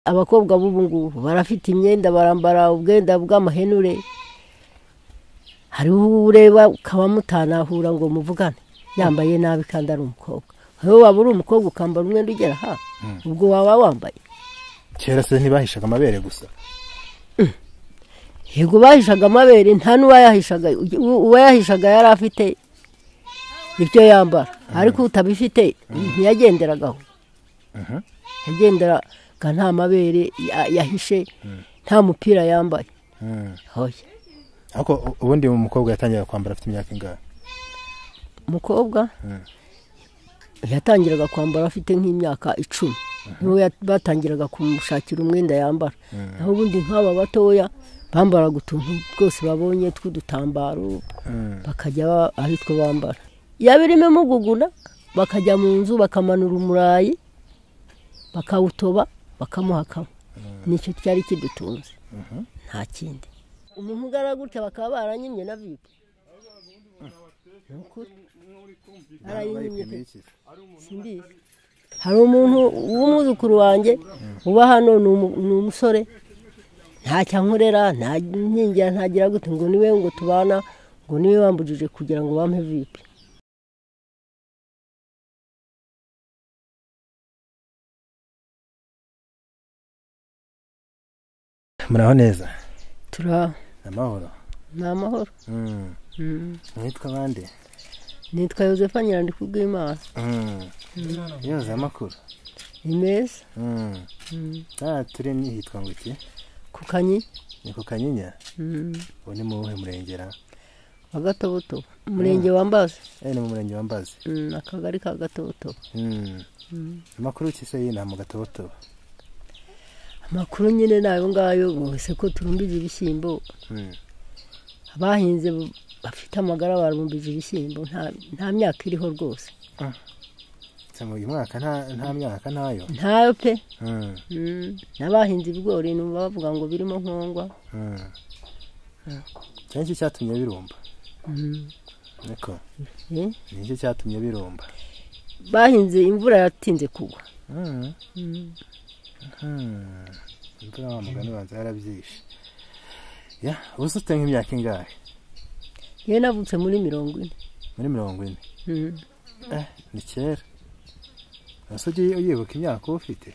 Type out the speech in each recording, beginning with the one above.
Abakobwa b'ubu ngubu barafite imyenda, barambara ubwenda bw'amahenure, hariho ureba ukaba mutanahura ngo muvugane yambaye nabi kandi ari umukobwa. Wowe waba uri umukobwa ukambara umwenda ugera ha, ubwo waba wambaye. Kera se ntibahishaga amabere gusa? Yego bahishaga amabere, nta n'uwayahishaga. Uwayahishaga yari afite ibyo yambara, ariko utabifite ntiyagenderagaho. Yagenderaga nta mabere yahishe, nta mupira yambaye. Hoya. Ariko ubundi umukobwa yatangiraga kwambara afite imyaka ingahe? Umukobwa yatangiraga kwambara afite nk'imyaka 10. Niho batangiraga kumushakira umwenda yambara. Naho ubundi nk'aba batoya bambaraga utuntu twose babonye tw'udutambaro, bakajya ari two bambara. Yabirimo muguguna bakajya mu nzu bakamanura umurayi bakawutoba bakamuhakama. Nicyo cyari kidutunze, nta kindi. Umuntu ugara gutya bakaba baranyimye na vipi. Simbizi. Hari umuntu w'umwuzukuru wanjye uba hano, ni umusore, ntacyo ankorera, nta nkingira, ntagira gute, ngo niwe ngo tubana, ngo niwe wambujije kugira ngo bampe vipi. Muraho neza? Turaho. Amahoro? Ni amahoro. Mwitwa bande? Nitwa Yozefa Nyirandikubwimana. Yoze, amakuru? Ni meza. Turi ni hitwa ngo iki? Ku Kanyinya. Ni ku Kanyinya? Ubu ni mu wuhe murengera? Wa Gatobotobo. Umurenge wa Mbazi. Ni mu murenge wa Mbazi. Akagari ka Gatobotobo. Amakuru ki se y'inaha mu Gatobotobo? Amakuru nyine nayo ngayo, bose ko turumbije ibishyimbo. Abahinze bafite amagara barumbije ibishyimbo, nta myaka iriho rwose. Uyu mwaka nta myaka ntayo? Ntayo pe. N'abahinze ibigori numva bavuga ngo birimo nkongwa. Iki cyatumye birumba? Niko. Ni cyatumye birumba? Bahinze imvura yatinze kugwa. Imvura wa mugani banza yarabyishe. Ya, ubu ufite nk'imyaka ingahe? Yewe navutse muri 40. Muri 40? Ni kera. Ese ujye uyibuka imyaka ufite?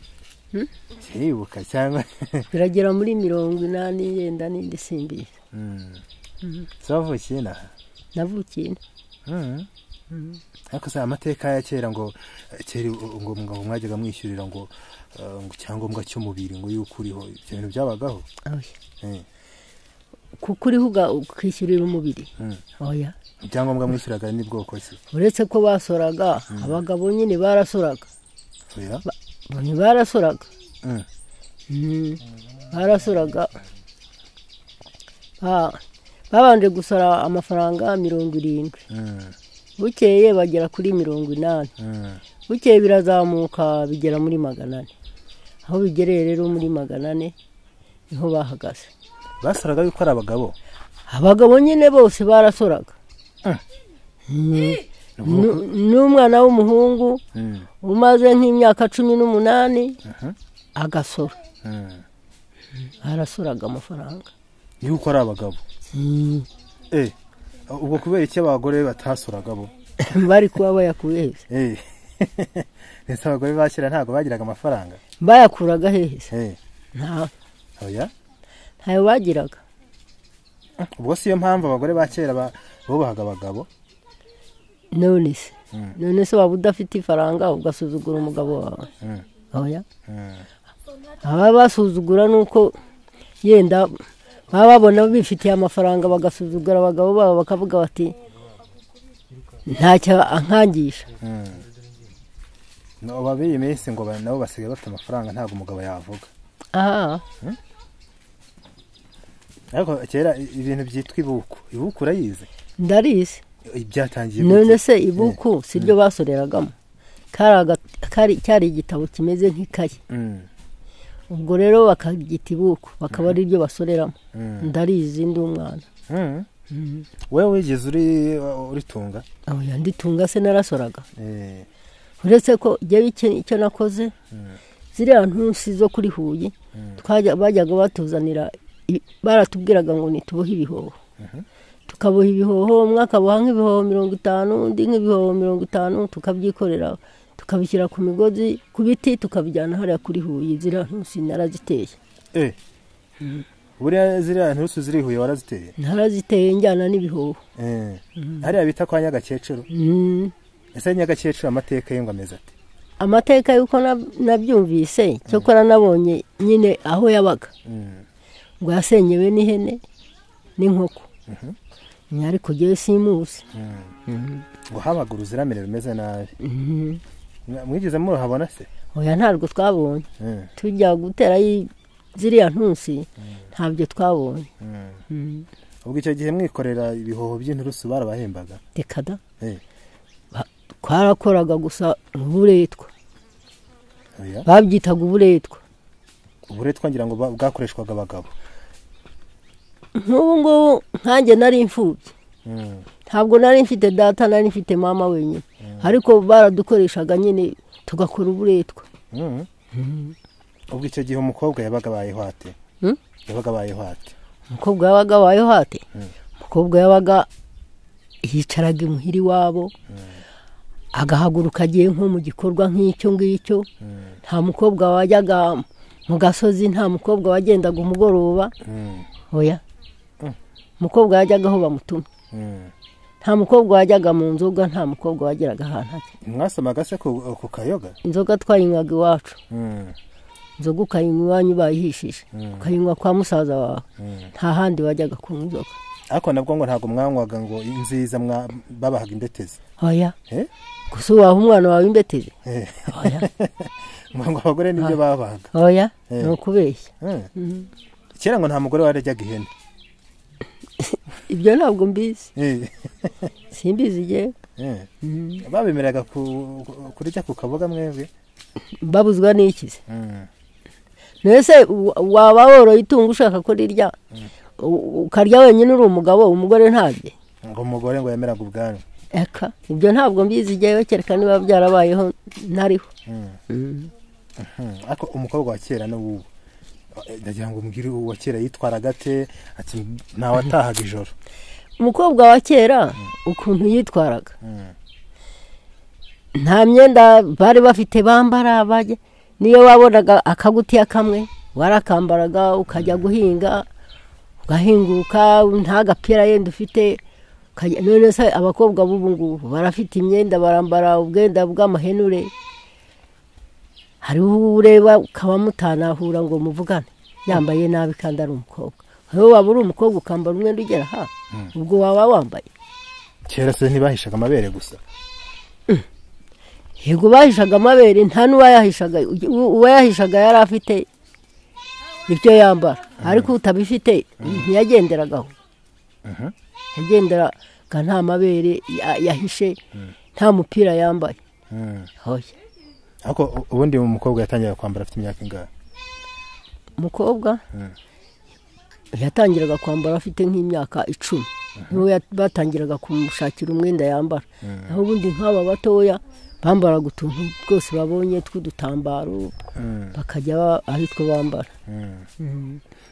Yibuka cyangwa biragera muri 80 yenda n'indi simbizi. Se wavukiye inaha? Navukiye ino. Ariko se amateka ya kera ngo kera ngo mwajyaga mwishyurira ngo icyangombwa cy'umubiri ngo yuko uriho, ibyo bintu byabagaho? Oya. Kuko uriho ukishyurira umubiri. Oya. Ibyangombwa mwishyuraga ni bwoko ki? Uretse ko basoraga, abagabo nyine barasoraga. Oya. Barasoraga. Barasoraga. Babanje gusora amafaranga 70. Bukeye bagera kuri 80. Bukeye birazamuka bigera muri 400. Aho bigereye rero muri 400 niho bahagaze. Basoraga yuko ari abagabo? Abagabo nyine bose barasoraga. N'umwana w'umuhungu umaze nk'imyaka 18 agasora. Arasoraga amafaranga. Yuko ari abagabo? Ubwo kubera iki abagore batasoraga bo? Bari kuba bayakuye he? Ndetse abagore bakira ntago bagiraga amafaranga? Bayakuraga hehe se? Nta. Oya? Ntayo bagiraga. Ubwo si yo mpamvu abagore ba kera bubahaga abagabo? None se. None se waba udafite ifaranga ugasuzugura umugabo wawe? Oya. Aba basuzugura nuko yenda baba babona bifitiye amafaranga bagasuzugura abagabo babo bakavuga bati ntacyo ankangisha. No babiye iminsi ngo nabo basigaye bafite amafaranga ntabwo umugabo yavuga. Aha. Ariko kera ibintu byitwa ibuku, ibuku urayizi? Ndarizi. Byatangiye none se ibuku siryo basoreragamo? Kari igitabo kimeze nk'ikaye. Ubwo rero bakagita ibuku bakaba ari ryo basoreramo. Ndarizi ndi umwana. Wewe wigeze uritunga? Oya, nditunga se narasoraga. Uretse ko jyewe icyo nakoze Ziriya ntusi zo kuri Huye bajyaga batuzanira, baratubwiraga ngo nitubohe ibihoho. Tukaboha ibihoho, umwe akaboha nk'ibihoho 50, undi nk'ibihoho 50, tukabyikorera tukabishyira ku migozi ku biti tukabijyana hariya kuri Huye. Ziriya ntusi naraziteye. Buriya ziriya ntusi ziri Huye waraziteye? Naraziteye njyana n'ibihoho. Hariya bita kwa Nyagakecuru? Ese Nyagakecuru amateka ye ngo ameze ate? Amateka y'uko nabyumvise, cyokora nabonye nyine aho yabaga ngo yasenyewe n'ihene n'inkoko, ariko jyewe simuzi. Ngo habaga uruziramire rumeze nabi. Mwigeze muruhabona se? Oya, ntabwo twabonye. Tujya gutera ziriya ntusi ntabyo twabonye. Ubwo icyo gihe mwikorera ibihoho by'inturusu barabahembaga? Reka da, twarakoraga gusa uburetwa. Babyitaga uburetwa. Uburetwa ngira ngo bwakoreshwaga abagabo. Nk'ubu ngubu nkanjye nari imfubyi, ntabwo nari mfite data, nari mfite mama wenyine, ariko baradukoreshaga nyine tugakora uburetwa. Ubwo icyo gihe umukobwa yabaga abayeho ate? Yabaga abayeho ate? Umukobwa yabaga abayeho ate? Umukobwa yabaga yicaraga imuhira iwabo, agahaguruka agiye nko mu gikorwa nk'icyo ngicyo. Nta mukobwa wajyaga mu gasozi, nta mukobwa wagendaga umugoroba. Oya, umukobwa yajyaga aho bamutumye. Nta mukobwa wajyaga mu nzoga, nta mukobwa wageraga ahantu hake. Mwasomaga se ku kayoga? Inzoga twayinywaga iwacu. Inzoga ukayinywa iwanyu bayihishije, ukayinywa kwa musaza wawe, nta handi wajyaga kunywa inzoga. Ariko nabwo ngo ntabwo mwanywaga ngo inziza babahaga imbetezi? Oya, gusa waha umwana wawe imbetezi? Oya. Ngo abagore nibyo babahaga? Oya, ni ukubeshya. Kera ngo nta mugore wararyaga ihene? Ibyo ntabwo mbizi, simbizi jyewe. Babemeraga kurya ku kaboga mwebwe? Babuzwa n'iki se? Mbese waba woroye itungo ushaka kurirya ukarya wenyine uri umugabo, umugore ntarye? Ngo umugore ngo yemeraga ubwanwa. Eka, ibyo ntabwo mbizi jyewe, kereka niba byarabayeho ntariho. Ariko umukobwa wa kera n'ubu, ndagira ngo umbwire uwa kera yitwaraga ate? Ati ntawe atahaga ijoro. Umukobwa wa kera ukuntu yitwaraga, nta myenda bari bafite bambara, bajya niyo wabonaga akagutiya kamwe warakambaraga ukajya guhinga ugahinguka nta gapira yenda ufite. None se abakobwa b'ubu ngubu barafite imyenda, barambara ubwenda bw'amahenure, hariho ureba ukaba mutanahura ngo muvugane yambaye nabi kandi ari umukobwa. Wowe waba uri umukobwa ukambara umwenda ugera ha, ubwo waba wambaye. Kera se ntibahishaga amabere gusa? Yego, bahishaga amabere, nta n'uwayahishaga. Uwayahishaga yari afite ibyo yambara, ariko utabifite ntiyagenderagaho. Yagenderaga nta mabere yahishe, nta mupira yambaye. Oya. Ariko ubundi umukobwa yatangiraga kwambara afite imyaka ingahe? Umukobwa yatangiraga kwambara afite nk'imyaka 10, niho batangiraga kumushakira umwenda yambara. Naho ubundi nk'aba batoya bambaraga utuntu twose babonye tw'udutambaro, bakajya ari two bambara.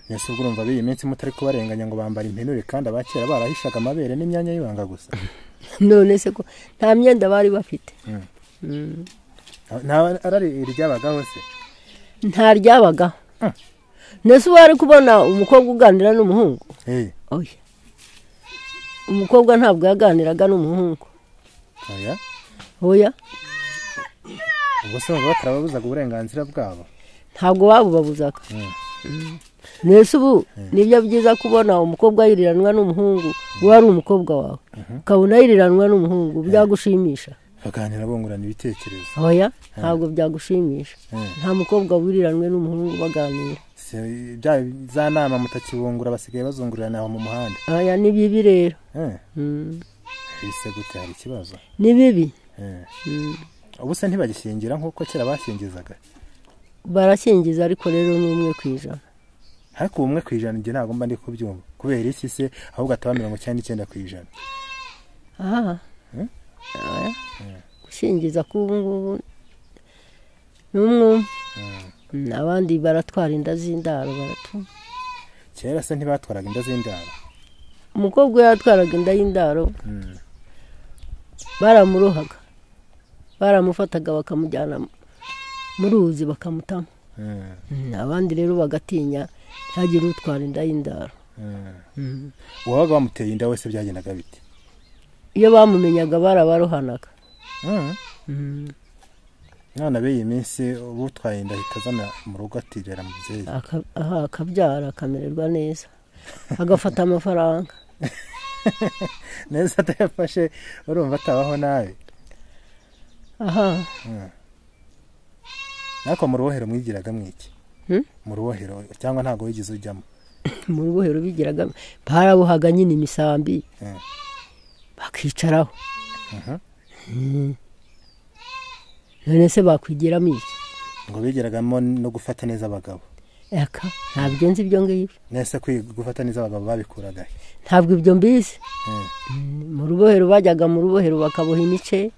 Ese ubwo urumva b'iyi minsi mutari kubarenganya ngo bambara impenure kandi abakera barahishaga amabere n'imyanya y'ibanga gusa? None se ko nta myenda bari bafite? Nta arari ryabagaho se? Nta ryabagaho. Nese wari kubona umukobwa uganira n'umuhungu? Oya, umukobwa ntabwo yaganiraga n'umuhungu. Oya? Oya. Ubwo se baba batarababuzaga uburenganzira bwabo? Ntabwo babubabuzaga. Nese ubu nibyo byiza kubona umukobwa yiriranwa n'umuhungu, uwo ari umukobwa wawe ukabona yiriranwa n'umuhungu, byagushimisha? Baganira bungurana ibitekerezo. Oya, ntabwo byagushimisha. Nta mukobwa wiriranwe n'umuhungu baganira. Za nama mutakibungura basigaye bazungurirana aho mu muhanda. Oya, ni bibi rero. Ese gute hari ikibazo? Ni bibi. Ubu se ntibagishyingira nk'uko kera bashyingizaga? Barashyingiza ariko rero ni 1 ku ijana. Ariko 1 ku ijana njye ntabwo mba ndi kubyumva. Kubera iki se ahubwo ataba 99%? Aha. Gushyingiza k'ubu ngubu ni umwe. Abandi baratwara inda z'indaro baratu. Kera se ntibatwaraga inda z'indaro? Umukobwa yatwaraga inda y'indaro. Baramurohaga. Baramufataga bakamujyana mu ruzi bakamutama. Abandi rero bagatinya ntihagire utwara inda y'indaro. Uwabaga bamuteye inda wese byagendaga bite? Iyo bamumenyaga barabarohanaga. None b'iyi minsi utwaye inda ahita azana mu rugo atirera mubyeyi. Akabyara akamererwa neza agafata amafaranga. Neza atayafashe urumva atabaho nabi. Aha. Nako mu rubohero mwigiraga mwiki? Mu rubohero cyangwa ntago wigeze ujyamo? Mu rubohero bigiraga barabohaga nyine imisambi. Bakicaraho. None se bakwigiramo iki? Ngo bigiragamo no gufata neza abagabo. Eka ntabyo nzi ibyo ngibyo. Nese gufata neza abagabo babikuraga? Ntabwo ibyo mbizi. Mu rubohero bajyaga mu rubohero bakaboha imice.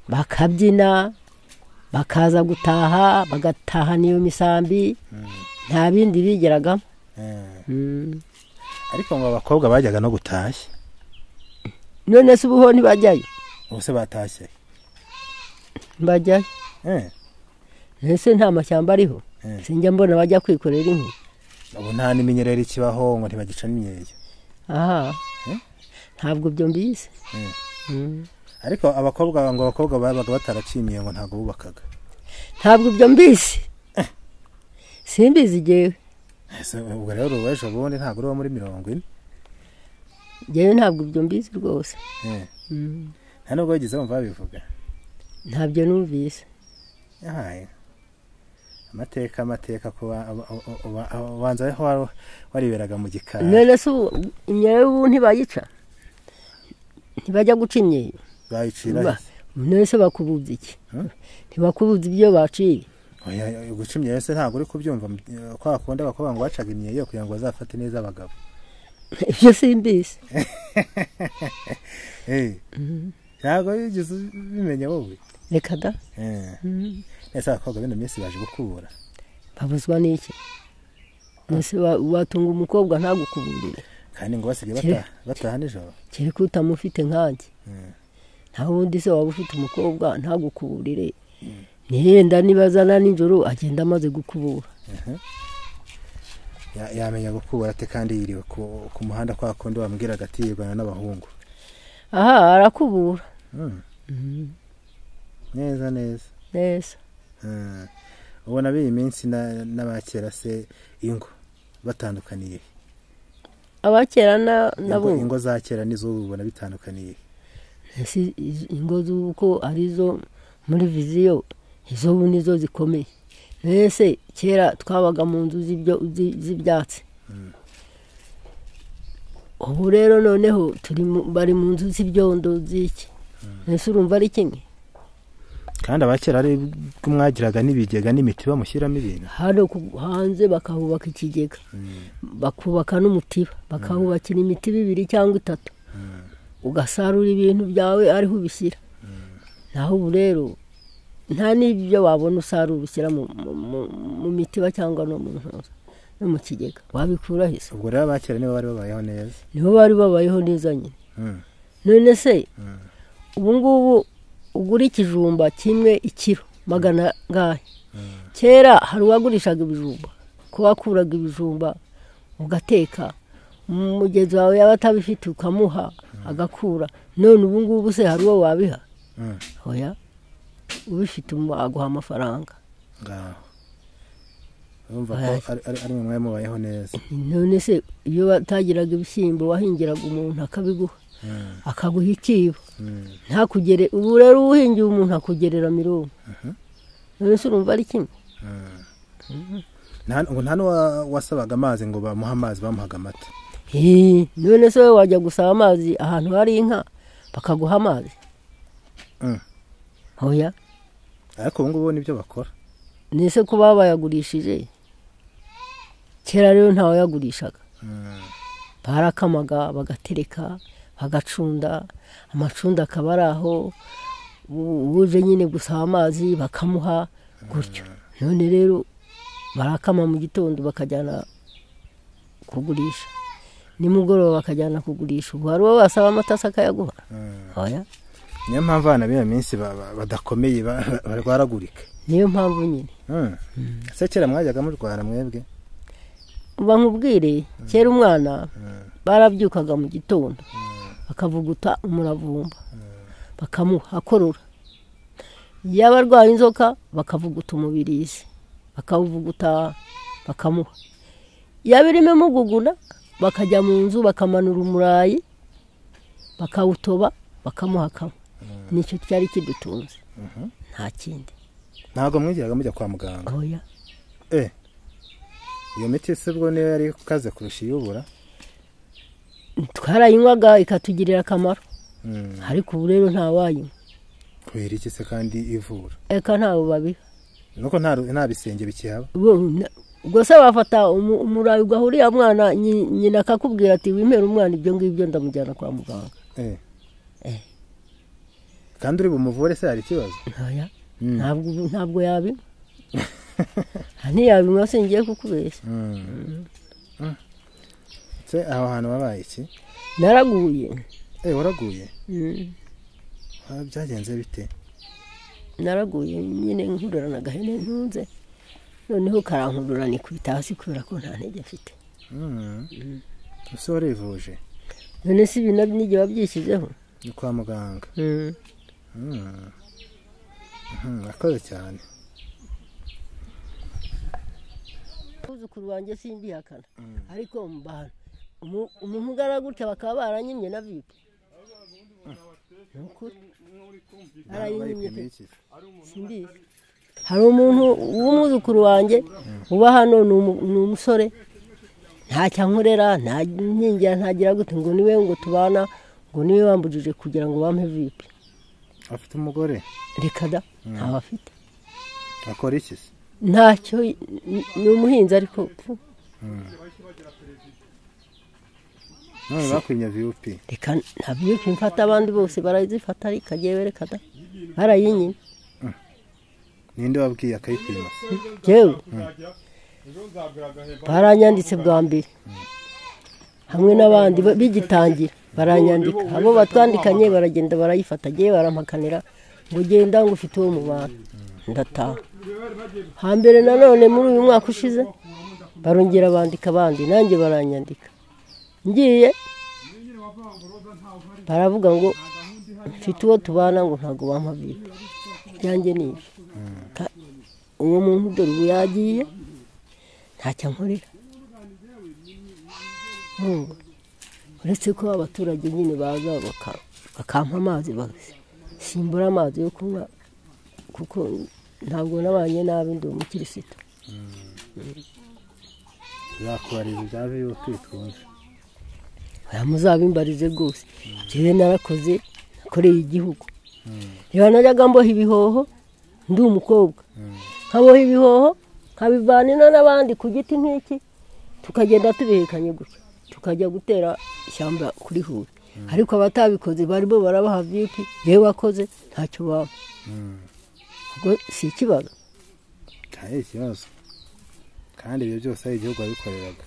Bakabyina, bakaza gutaha, bagataha niyo misambi. Nta bindi bigiragamo. Ariko ngo abakobwa bajyaga no gutashya. None se ubuho ntibajyayo? Ubuse batashye. Bajyayo. Ese nta mashyamba ariho? Sinjya mbona bajya kwikorera inkwi. Ubu nta n'iminyerere ikibaho ngo ntibagica n'imyeyo. Aha. Ntabwo ibyo mbizi. Ariko abakobwa ngo abakobwa babaga bataracimiye ngo ntabwo bubakaga. Ntabwo ibyo mbizi. Simbizi jewe. Ese ubwo rero uwejo bundi ntabwo uri muri 40. Jewe ntabwo ibyo mbizi rwose. Nta nubwo wigeze wumva babivuga? Ntabyo numvise. Amateka amateka kuba ubanza aho wariberaga mu gikari. None se imyeyo ubu ntibayica? Ntibajya guca imyeyo? Bayicira. None se bakubuza iki? Ntibakubuza ibyo baciye. Oya, guca imyeyo se ntabwo uri kubyumva kwa kundi abakobwa ngo bacaga imyeyo kugira ngo bazafate neza abagabo. Ibyo simbizi. Ntabwo wigeze ubimenya wowe? Reka da. Ese abakobwa b'ino minsi baje gukubura? Babuzwa n'iki? Nese watunga umukobwa ntagukuburire. Kandi ngo basigaye bataha nijoro? Kereka utamufite nkanjye. Nta wundi se waba ufite umukobwa ntagukuburire. Nihenda nibazana nijoro agenda amaze gukubura. Yamenya gukubura ate kandi yiriwe ku muhanda kwa kundi wambwiraga ati yirwana n'abahungu? Aha arakubura. Neza neza. Neza. Ubona b'iyi minsi n'abakera se ingo batandukaniye? Abakera nabo ingo za kera n'izubu ubona bitandukaniye? Ese ingo z'uko arizo muri viziyo izubu nizo zikomeye. Ese kera twabaga mu nzu z'ibyatsi. Ubu rero noneho bari mu nzu z'ibyondo z'iki. Ese urumva ari kimwe? Kandi abakera ari mwagiraga n'ibigega n'imitiba mushyiramo ibintu. Hano hanze bakahubaka ikigega. Bakubaka n'umutiba, bakahubakira imitiba 2 cyangwa 3. Ugasarura ibintu byawe ariho ubishyira. Naho ubu rero nta n'ibyo wabona usarura ushyira mu mitiba cyangwa no mu ntoza no mu kigega. Wabikura he se? Ubwo rero abakera nibo bari babayeho neza. Nibo bari babayeho neza nyine. None se ubu ngubu ugura ikijumba kimwe ikiro 400 ngahe. Kera hari uwagurishaga ibijumba, ko wakuraga ibijumba ugateka, mugenzi wawe yaba atabifite ukamuha agakura. None ubu ngubu se hari uwo wabiha? Oya, ubifite aguha amafaranga. Ngaho urumva ko ari mwe mubayeho neza. None se iyo batagiraga ibishyimbo wahingiraga umuntu akabiguha, akaguha ikibo ntakugere. Ubu rero uhingiye umuntu akugerera mirongo. None se urumva ari kimwe? Nta n'uwasabaga amazi ngo bamuhe amazi, bamuhaga amata. None se wajya gusaba amazi ahantu hari inka bakaguha amazi? Oya. Ariko ubu ngubu nibyo bakora. Nese ko babayagurishije? Kera rero ntawe yagurishaga. Barakamaga bagatereka, bagacunda, amacunda akaba ari aho, uje nyine gusaba amazi bakamuha gutyo. None rero barakama mu gitondo bakajyana kugurisha, nimugoroba bakajyana kugurisha. Ubu hari uwo wasaba amata se akayaguha? Oya. Niyo mpamvu abana b'iyo minsi badakomeye, barwaragurika. Niyo mpamvu nyine. Ese kera mwajyaga murwara mwebwe? Uba nkubwire, kera umwana barabyukaga mu gitondo bakavuguta umuravumba bakamuha akorora. Yaba arwaye inzoka bakavuguta umubirizi bakawuvuguta bakamuha. Yaba irimo imuguguna bakajya mu nzu bakamanura umurayi bakawutoba bakamuha kamwe. Nicyo cyari kidutunze, nta kindi. Ntabwo mwigeraga mujya kwa muganga? Oya. Iyo miti se ubwo niyo yari ikaze kurusha iyubura? Twarayinywaga ikatugirira akamaro, ariko ubu rero ntawayinywa. Kubera iki se kandi ivura? Eka ntawe babiha. Nuko nta bisenge bikihaba? Ubwo se bafata umurayi ugahuriya mwana, nyina akakubwira ati wimere umwana ibyo ngibyo ndamujyana kwa muganga. Kandi uri bumuvure se hari ikibazo? Oya. Ntabwo yabinywa. Ntiyabinywa, singiye kukubeshya. Se aho hantu wabaye iki? Naraguye. Waraguye? Byagenze bite? Naraguye nyine nkururana agahene ntunze, noneho karankurura nikubita hasi kubera ko nta ntege mfite. Ese warivuje? None se ibi nabyo n'igihe wabyishyizeho? Ni kwa muganga. Murakoze cyane. Umwuzukuru wanjye simbihakana, ariko mbana umuntu ungana gutya bakaba baranyimye na vipi? Ni ukuri barayinyimye simbizi. Hari umuntu w'umwuzukuru wanjye uba hano, ni umusore, ntacyo ankorera, nta nkingira, ntagira gute, ngo niwe ngo tubana, ngo niwe wambujije kugira ngo bampe vipi. Afite umugore? Reka da, ntawe afite. Akora iki se? Ntacyo, ni umuhinzi ariko. None bakwimye VUP? Reka nta VUP mfata, abandi bose barazifata ariko jyewe reka da, barayinyimye. Ninde wabwiye akayikwima se? Jyewe baranyanditse bwa mbere hamwe n'abandi bigitangira baranyandika, abo batwandikanye baragenda barayifata, jyewe barampakanira ngo genda ngo ufite uwo mubana, ndataha. Hambere nanone muri uyu mwaka ushize barongera bandika abandi, nanjye baranyandika. Ngiye baravuga ngo mfite uwo tubana ngo ntabwo bampa vipi. Ibyanjye ni ibyo. Uwo muntu dore ubu yagiye ntacyo ankorera. Uretse ko abaturage nyine baza bakampa amazi, simbura amazi yo kunywa kuko ntabwo nabanye nabi, ndi umukirisitu. Zakubariza ibya VUP twumve. Oya, muzabimbarize rwose. Njyewe narakoze, nakoreye igihugu. Reba najyaga mboha ibihoho ndi umukobwa, nkaboha ibihoho nkabivana ino n'abandi ku giti nk'iki, tukagenda tubihekanye gutya, tukajya gutera ishyamba kuri Huye. Ariko abatabikoze barimo barabaha VUP, yewe wakoze ntacyo baba. Ubwo si ikibazo? Cyari ikibazo. Kandi ibyo byose ari igihugu wabikoreraga.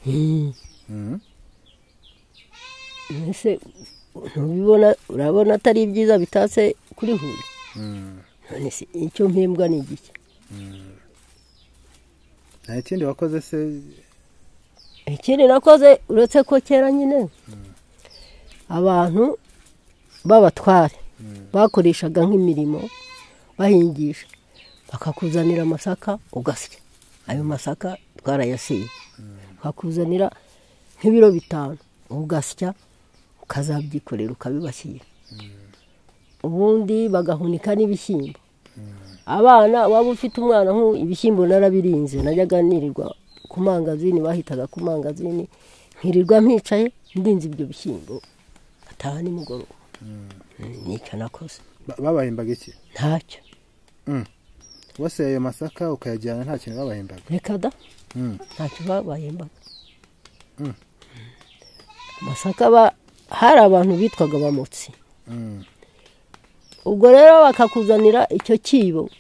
Ese ntubibona, urabona atari ibyiza bitatse kuri Huye? None se icyo mpembwa ni igiki? Nta kindi wakoze se? Ikindi nakoze uretse ko kera nyine abantu b'abatware bakoreshaga nk'imirimo bahingisha, bakakuzanira amasaka ugasya. Ayo masaka twarayasiye, bakakuzanira nk'ibiro 5 ugasya, ukazabyikorera ukabibashyira. Ubundi bagahunika n'ibishyimbo. Abana, waba ufite umwana ibishyimbo narabirinze, najyaga nirirwa ku mangazini, bahitaga ku mangazini, nkirirwa mpicaye ndinze ibyo bishyimbo ataha nimugoroba. Nicyo nakoze. Babahembaga iki? Ntacyo. Wose ayo masaka ukayajyana nta kintu babahembaga? Reka da, ntacyo babahembaga. Amasaka hari abantu bitwaga abamotsi. Ubwo rero bakakuzanira icyo kibo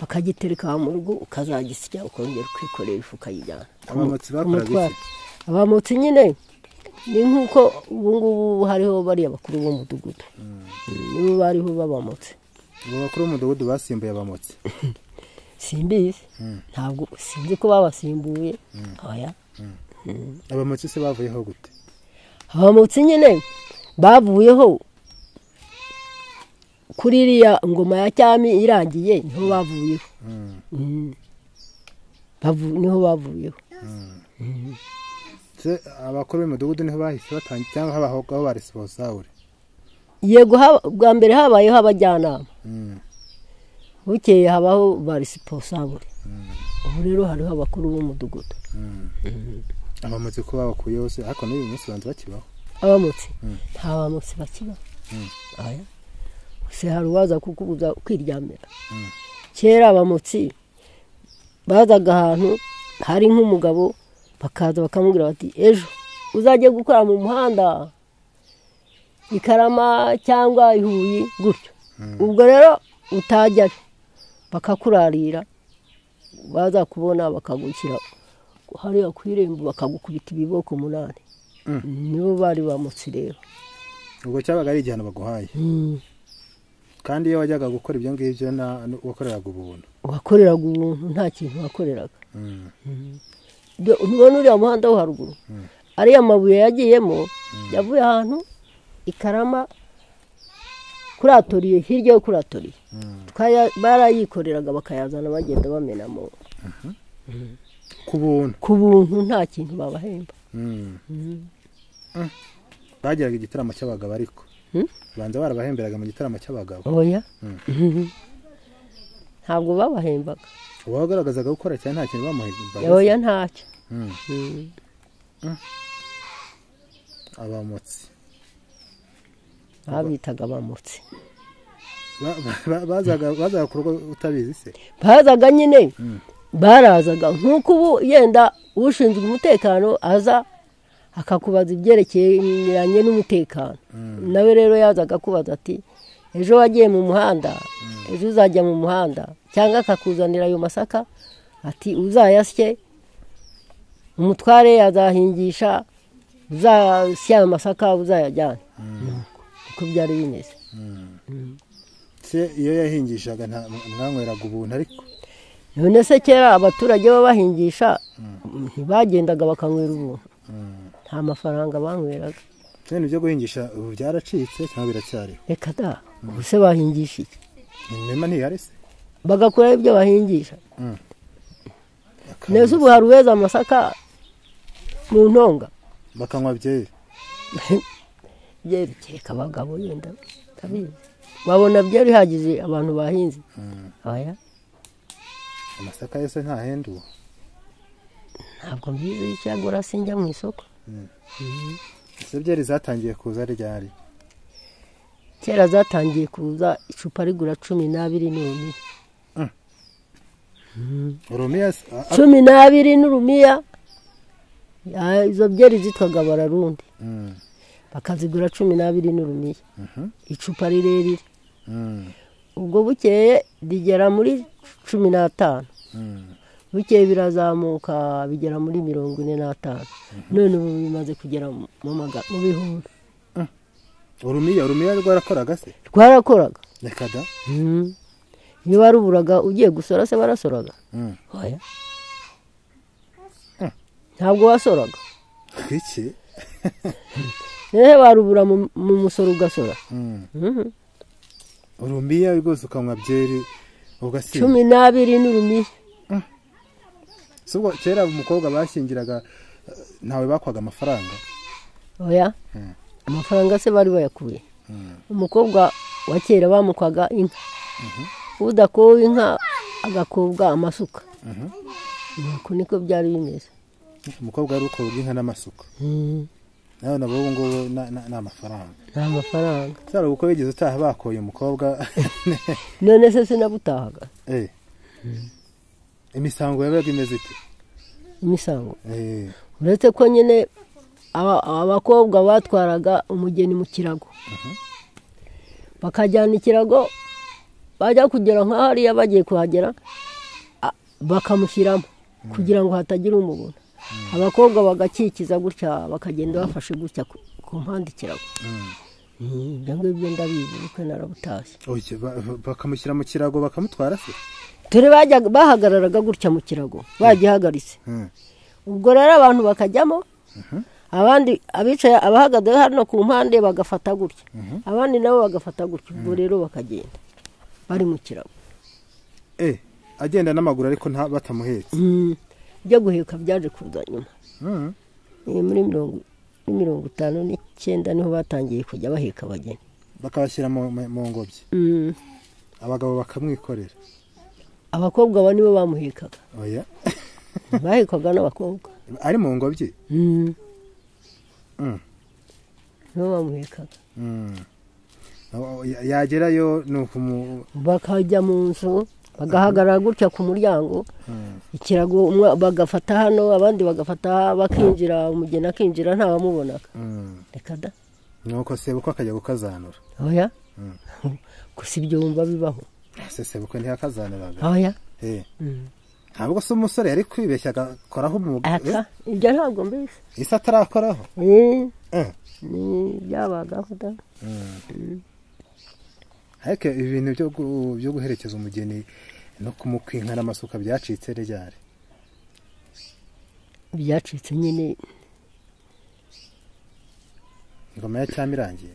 Bakagitereka mu rugo ukazagisya ukongera ukikorera ifu ukayijyana. Abamotsi bakoraga iki? Abamotsi nyine ni nk'uko ubu ngubu hariho bariya bakuru b'umudugudu. Nibo bariho b'abamotsi. Abo bakuru b'umudugudu basimbuye abamotsi? Simbizi. Ntabwo sinzi ko babasimbuye. Oya. Abamotsi se bavuyeho gute? Abamotsi nyine bavuyeho kuri iriya ngoma ya cyami irangiye, niho bavuyeho. Niho bavuyeho. Se abakuru b'imidugudu niho bahise batangira cyangwa habaho ba responsable? Yego, bwa mbere habayeho abajyanama. Bukeye habaho ba responsable. Ubu rero hariho abakuru b'umudugudu. Abamotsi ko babakuyeho se, ariko n'uyu munsi banza bakibaho? Abamotsi? Nta bamotsi bakibaho. Aya. Se hari uwaza kukubuza kwiryamira. Kera abamotsi bazaga ahantu hari nk'umugabo, bakaza bakamubwira bati ejo uzajye gukora mu muhanda Ikarama cyangwa Ihuye gutyo. Ubwo rero utajyayo bakakurarira, baza kubona bakagushyira hariya ku irembo bakagukubita ibiboko 8. Nibo bari bamotsi rero. Ubwo cyabaga ari igihano baguhaye. Kandi iyo wajyaga gukora ibyo ngibyo wakoreraga ubuntu. Wakoreraga ubuntu, nta kintu wakoreraga. Ntubona uriya muhanda wo haruguru? Ariya mabuye yagiyemo yavuye ahantu Ikarama kuratoriye, hirya yo kuratoriye. Barayikoreraga bakayazana bagenda bamenamo. Ku buntu? Ku buntu, nta kintu babahemba. Bagiraga igitaramo cy'abagabo ariko. Banza barabahemberaga mu gitaramo cy'abagabo. Oya. Ntabwo babahembaga. Uwagaragazaga gukora cyane nta kintu bamuhembaga. Oya, ntacyo. Abamotsi. Babitaga abamotsi. Bazaga ku rugo utabizi se? Bazaga nyine. Barazaga nk'uko ubu yenda ushinzwe umutekano aza akakubaza ibyerekeranye n'umutekano. Nawe rero yazaga akubaza ati ejo wagiye mu muhanda, ejo uzajya mu muhanda, cyangwa akakuzanira ayo masaka ati uzayasye, umutware azahingisha, uzasya ayo masaka uzayajyana. Uko byari bimeze. Se iyo yahingishaga mwanyweraga ubuntu ariko? None se kera abaturage babahingisha ntibagendaga bakanywera ubuntu. Nta mafaranga banyweraga. Ibintu byo guhingisha ubu byaracitse cyangwa biracyariho? Reka da, ubu se bahingisha iki? Imirima ntihari se? Bagakuraho ibyo bahingisha. Nese ubu hari uweza amasaka mu ntonga? Bakanywa byeri. Byeri kereka abagabo yenda ndabizi. Babona byeri ihagije abantu bahinze. Oya. Amasaka yose ntahenduwe. Ntabwo mbizi icyagura, sinjya mu isoko. Ese byeri zatangiye kuza ryari? Kera zatangiye kuza icupa rigura 12 n'urumiya. Urumiya? 12 n'urumiya. Izo byeri zitwaga bararundi. Bakazigura 12 n'urumiya. Icupa rirerire. Ubwo bukeye rigera muri 15. Bukeye birazamuka bigera muri 45. None ubu bimaze kugera mu bihumbi. Urumiya rwarakoraga se? Rwarakoraga. Reka da. Iyo waruburaga ugiye gusora se barasoraga? Oya. Ntabwo wasoraga. Iki? Nehe warubura mu musoro ugasora. Urumiya rwose ukanywa byeri ugasinda. 12 n'urumiya. Subwo kera umukobwa bashyingiraga ntawe bakwaga amafaranga. Oya. Amafaranga se bari bayakuye. Umukobwa wa kera bamukwaga inka. Udakowe inka agakobwa amasuka. Nuko niko byari bimeze. Umukobwa yari ukobwa inka n'amasuka. Nawe nabo ngo na amafaranga. Nta mafaranga. Cyari uko bigeze utaha bakoye umukobwa. None se sinabutahaga. Imisango yabaga imeze ite? Imisango. Uretse ko nyine abakobwa batwaraga umugeni mu kirago. Bakajyana ikirago Bajya kugera nka hariya bagiye kuhagera bakamushyiramo kugira ngo hatagira umubona. Abakobwa bagakikiza gutya bakagenda bafashe gutya ku mpande ikirago. Ibyo ngibyo ndabizi ubukwe narabutashye. Bakamushyira mu kirago bakamutwara se? Dore bahagararaga gutya mu kirago bagihagaritse. Ubwo rero abantu bakajyamo, abandi abicaye abahagaze hano ku mpande bagafata gutya, abandi nabo bagafata gutya, ubwo rero bakagenda bari mu kirago. Agenda n'amaguru ariko nta batamuhetse. Ibyo guheka byaje kuza nyuma. Muri 59 niho batangiye kujya baheka abageni. Bakabashyira mu ngobyi. Abagabo bakamwikorera. Abakobwa ba nibo bamuhekaga. Oya. Bahekaga n'abakobwa. Ari mu ngobyi? Nibo bamuhekaga. Yagerayo nuko bakajya mu nzu bagahagarara gutya ku muryango, ikirago bagafata hano abandi bagafata bakinjira, umugeni akinjira ntawamubonaga. Reka da. Nuko sebukwe akajya gukazanura. Oya. Gusa ibyo wumva bibaho. Ese sebukwe ntiyakazanuraga? Oya. Ntabwo se umusore yari kwibeshya agakoraho umugabo? Ibyo ntabwo mbizi. Ese atarakoraho? Ni byabagaho da. Ariko ibintu byo guherekeza umugeni no kumukwa inka n'amasuka byacitse ryari? Byacitse nyine ingoma ya cyami irangiye.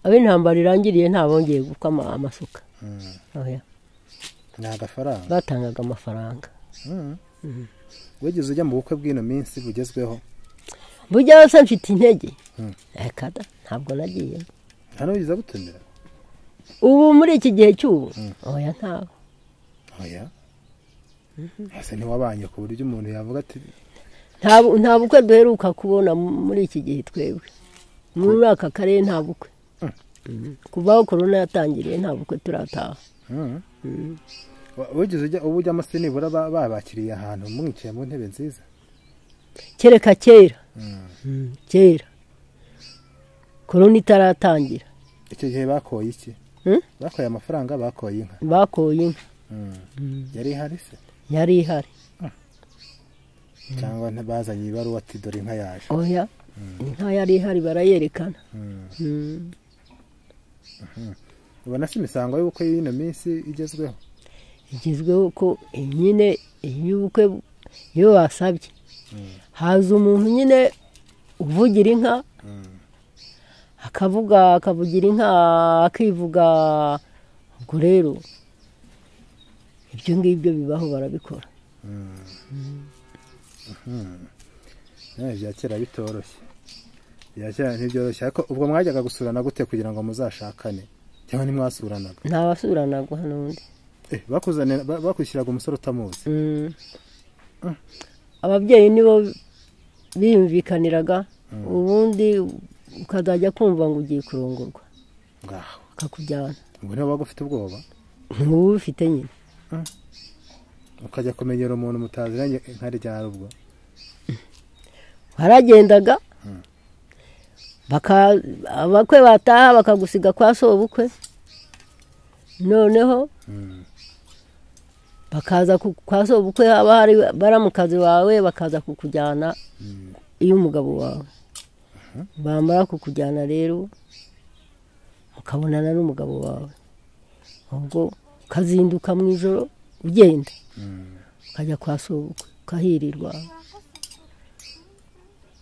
Abe intambara irangiriye ntabongeye gukwa amasuka. Oya. Ni agafaranga. Batangaga amafaranga. Wigeze ujya mu bukwe bw'ino minsi bugezweho? Bujya se mfite intege. Reka da, ntabwo nagiye. Nta n'uwigize agutumira? Ubu muri iki gihe cy'ubu? Oya ntawe. Oya. Ese ntiwabanye ku buryo umuntu yavuga ati nta bukwe duheruka kubona muri iki gihe twebwe. Muri aka karere nta bukwe. Kuva aho korona yatangiriye nta bukwe turataha. Wigeze ujya ubu ujyamo se nibura babakiriye ahantu mwicaye mu ntebe nziza? Kereka kera. Kera. Korona itaratangira. Icyo gihe bakoye iki? Bakoye amafaranga, bakoye inka. Bakoye inka. Yari ihari se? Yari ihari. Cyangwa ntibazanye ibaruwa ati dore inka yaje? Oya. Inka yari ihari barayerekana. Ubona se imisango y'ubukwe y'ino minsi igezweho? Igezweho ko nyine y'ubukwe iyo basabye haza umuntu nyine uvugira inka, akavuga akavugira inka akivuga. Ubwo rero ibyo ngibyo bibaho barabikora. Ibya kera bitoroshye. Ibya kera ntibyoroshye. Ariko ubwo mwajyaga gusurana gute kugira ngo muzashakane? Cyangwa ntimwasuranaga? Nta basuranaga n'undi. Bakuzanira bakwishyiraga umusore utamuzi? Ababyeyi nibo biyumvikaniraga, ubundi ukazajya kumva ngo ugiye kurongorwa. Ngaho. Akakujyana. Ubwo niba bagufite ubwoba? Ntuba ufite nyine. Ukajya kumenyera umuntu mutaziranye nka ryari ubwo? Baragendaga abakwe bataha bakagusiga kwa sobukwe, noneho bakaza kwa sobukwe haba hari baramukazi wawe bakaza kukujyana iyo umugabo wawe. Bamara kukujyana rero mukabonana n'umugabo wawe, ubwo ukazinduka mu ijoro ugenda ukajya kwa sobukwe ukahirirwa,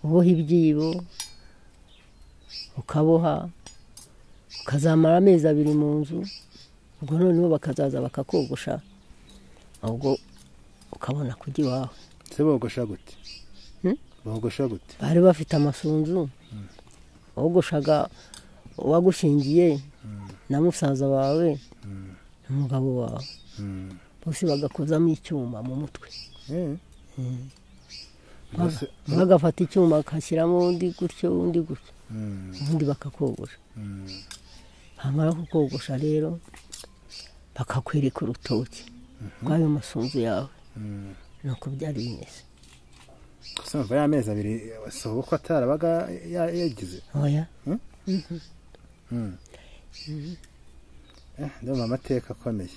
uboha ibyibo ukaboha, ukazamara amezi 2 mu nzu. Ubwo noneho bakazaza bakakogosha, ubwo ukabona kujya iwawe. Se bogosha gute? Bogosha gute? Bari bafite amasunzu. Wogoshaga uwagushingiye na musaza wawe n'umugabo wawe, bose bagakozamo icyuma mu mutwe. Bagafata icyuma bakashyiramo undi gutyo undi gutyo, ubundi bakakogosha. Bamara kukogosha rero bakakwereka urutoki rw'ayo masunzu yawe. Nuko byari bimeze. Gusa mva y'amezi 2 sobukwe atarabaga yagize? Oya. Ndumva amateka akomeye.